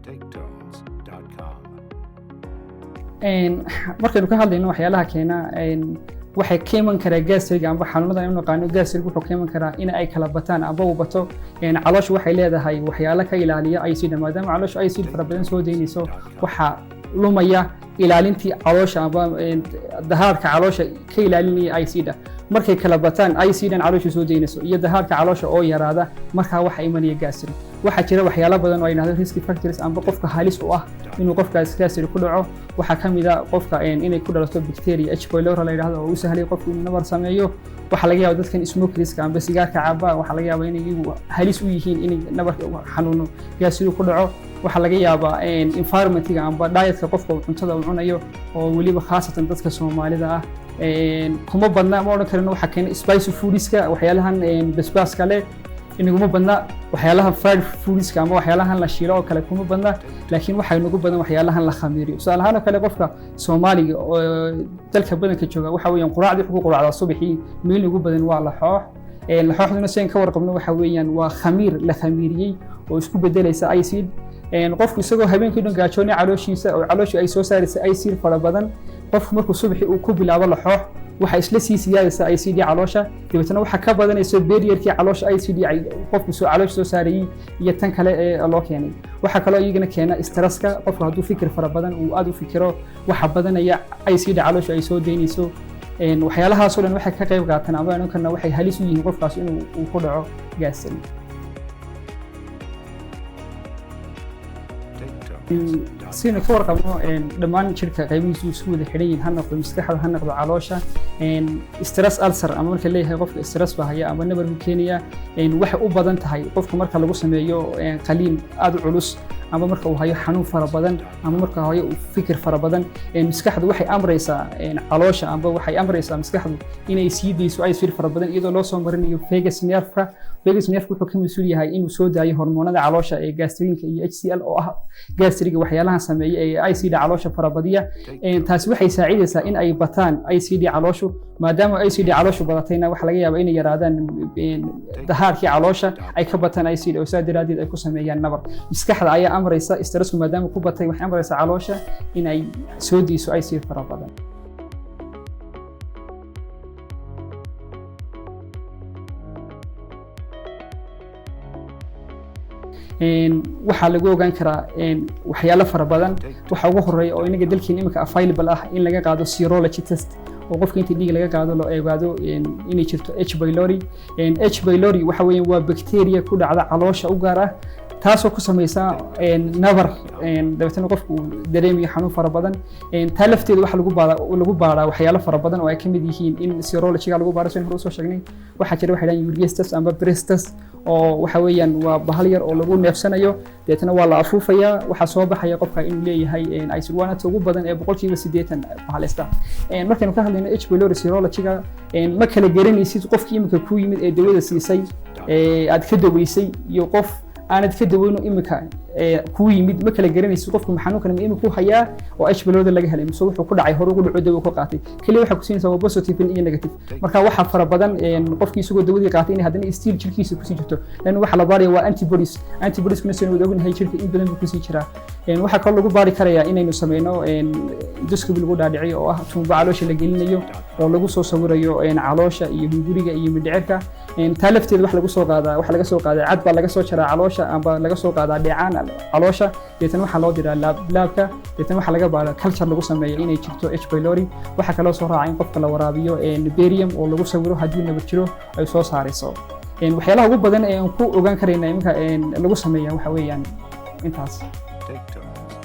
TakeTones.com. Markaynu ka hadlayno waxyaalaha keena, waxay ka iman karaa gastriga amba xanuunada aynu naqaano. Gastriga wuxuu ka iman karaa in ay kala bataan amba uu bato. Calooshu waxay leedahay waxyaalo ka ilaaliya acid. Maadaama calooshu acid fara badan soo daynayso, waxaa lumaya ilaalintii caloosha amba dahaarka caloosha ka ilaalinaya acida. Markay kala bataan acidan caloosha soo daynayso iyo dahaarka caloosha oo yaraada, markaa waxa imanaya gastric. Waxaa jira waxyaalo badan oo ay yidhahdo risk factors amba qofka halis u ah inuu qofkaas gastric ku dhaco. Waxaa ka mid a qofka inay ku dhalato bacteria H pylori la yidhahdo oo u sahlay qofku inuu nabar sameeyo. Waxaa laga yaabaa dadkan smokerska amba sigaarka caba, waxaa laga yaabaa inay iyagu halis u yihiin inay nabar xanuuno gastric ku dhaco. Waxaa laga yaabaa environmentiga amba dietka qofka uu cuntada uu cunayo, oo weliba khaasatan dadka Soomaalida ah kuma badna. Ma odhan karino waxaa keena spicy foodska, waxyaalahan basbaaska leh inaguma badna, waxyaalaha fried foodska ama waxyaalahan la shiilo oo kale kuma badna, laakiin waxaa inagu badan waxyaalahan la khamiiriyo. Tusaale ahaan oo kale, qofka Soomaaliga oo dalka badanka jooga waxa weeyaan quraacdii wuxuu ku quraacdaa subaxii meel ugu badan waa laxoox. Laxooxduna sidaan ka warqabno waxa weeyaan waa khamiir la khamiiriyey oo isku bedelaysa acid. Qofku isagoo habeenkii dhan gaajoonay calooshiisa oo calooshu ay soo saaraysa acid fara badan, qofku markuu subaxii uu ku bilaabo laxoox, waxaa isla sii siyaadaysa acid caloosha. Dabeetana waxaa ka badanaysa barrierkii caloosha acid ay qofku soo caloosha soo saarayay iyo tan kale ee loo keenay. Waxaa kaloo iyagana keena stresska. Qofku hadduu fikir fara badan uu aad u fikiro, waxaa badanaya acid caloosha ay soo daynayso. Waxyaalahaasoo dhan waxay ka qayb qaataan ama aynu karna waxay halis u yihiin qofkaas inuu uu ku dhaco gastric. TakeTones.com. Sidaynu ka warqabno, dhammaan jirka qaybihiisu isku wada xidhan yihiin, ha noqdo maskaxda, ha noqdo caloosha. Stress ulcer ama marka leeyahay qofka stress baa haya ama nabar buu keenaya, waxay u badan tahay qofka marka lagu sameeyo qaliin aad u culus, ama marka uu hayo xanuun fara badan, ama marka uu hayo fikir fara badan. Maskaxdu waxay amraysaa caloosha amba waxay amraysaa maskaxdu inay sii dayso acid fara badan iyadoo loo soo marinayo vagus nerve-ka. Vagus nerve wuxuu ka mas'uul yahay inuu soo daayo hormoonada caloosha ee gastrinka iyo HCl, oo ah gastriga waxyaalahan sameeya ee acid caloosha farabadiya. Taasi waxay saacidaysaa in ay bataan acid calooshu. Maadaama acid calooshu badatayna, waxaa laga yaabaa inay yaraadaan dahaarkii caloosha, ay ka bataan acid, oo saa daraadeed ay ku sameeyaan nabar. Maskaxda ayaa amraysa stressku maadaama ku batay, waxay amraysaa caloosha in ay soo dayso acid fara badan. Waxaa lagu ogaan karaa waxyaalo fara badan. Waxa ugu horeeya oo inaga dalkeena imika available ah in laga qaado serology test, oo qofka inta dhiig laga qaado loo ogaado inay jirto H pylori. H pylori waxa weeyaan waa bacteria ku dhacda caloosha u gaar ah, taasoo ku samaysa nabar, dabeetana qofku uu dareemayo xanuun fara badan. Taa lafteeda waxaa lagu baaraa waxyaalo fara badan oo ay ka mid yihiin in serologyga lagu baaro. Sidaan hore usoo sheegnay, waxaa jira waxay dhahaan urease test amba breath test, oo waxa weeyaan waa bahal yar oo lagu neefsanayo, dabeetana waa la afuufayaa, waxaa soo baxaya qofka inuu leeyahay acid, waana ta ugu badan ee 80% bahalista. Markaynu ka hadlayno H pylori serologyga, ma kala garanaysid qofkii imika ku yimid ee dawada siisay ee aad ka daweysay iyo qof aanad ka daweyno imika kuu yimid. Ma kala garanaysid qofku ma xanuunkan ma imika u hayaa oo H pylori laga helay, mise wuxuu ku dhacay hore ugu dhaco, dawo ku qaatay. Kaliya waxaa ku siinaysaa waa positive iyo negative. Marka waxaa fara badan qofkii isagoo dawadii qaatay inay haddana still jirkiisa kusii jirto, lan waxa la baaraya waa antibodies. Antibodieskuna sidaynu wada ognahay jirka in badan buu kusii jiraa. Waxaa kaloo lagu baari karayaa inaynu sameyno endoscopy lagu dhaadhiciyo, oo ah tuumbo caloosha la gelinayo oo lagu soo sawirayo caloosha iyo hunguriga iyo mindhicirka. Taa lafteeda wax lagu soo qaadaa, waxa laga soo qaadaa cad baa laga soo jaraa caloosha amba laga soo qaadaa dheecaan caloosha, deetana waxaa loo diraa laabka, deetana waxaa laga baaraa culture lagu sameeyo inay jirto H pylori. Waxaa kaloo soo raaca in qofka la waraabiyo barium oo lagu sawiro haddii nabar jiro ay soo saarayso. Waxyaalaha ugu badan ee aan ku ogaan karayna iminka lagu sameeya waxa weeyaan intaas. TakeTones.